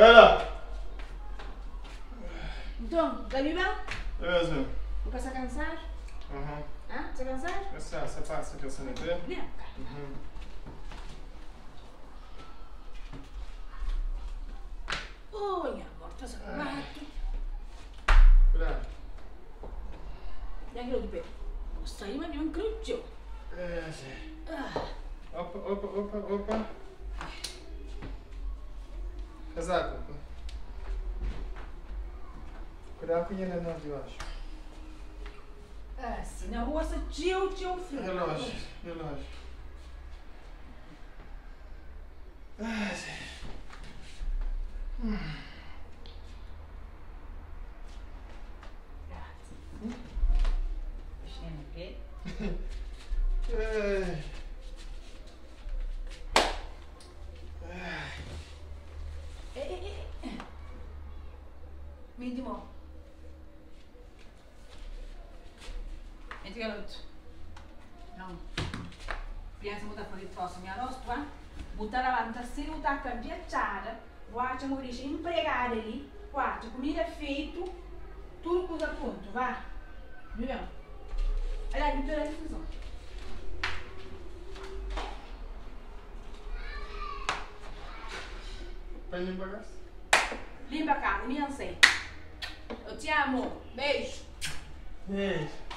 Ela! Nton, Gabi ben? É sim. Bu ka sta kansadu? Uhum. Hã? Sta kansadu? Eu sta, sta pasa kel sanita. Nen ka. Uhum. Oh, nha amor, ta sapatu. Cuidado. Nha kel otu pé. Bu sai ma mi N krê txeu. É sim. Ah. Opa, opa, opa, opa. Casaco. Cuidado com ele não de baixo. Ah, si na rua sta txeu, txeu friu. Relógio, relógio. Ah, sim. Ei. Midi mo. Mete kel otu. Não. Pensa bu ta faze trosa nha rostu, ah? Bu ta labanta sedu bu ta kambia txada, bu atxa ma bu dexa inpregada li, bu atxa kumida feitu, tudu kuza prontu, vá. Djubi ben. Aliás, bu perde atenson. Pa limpa casa? Limpa casa, mi N sai. Eu te amo. Beijo. Beijo.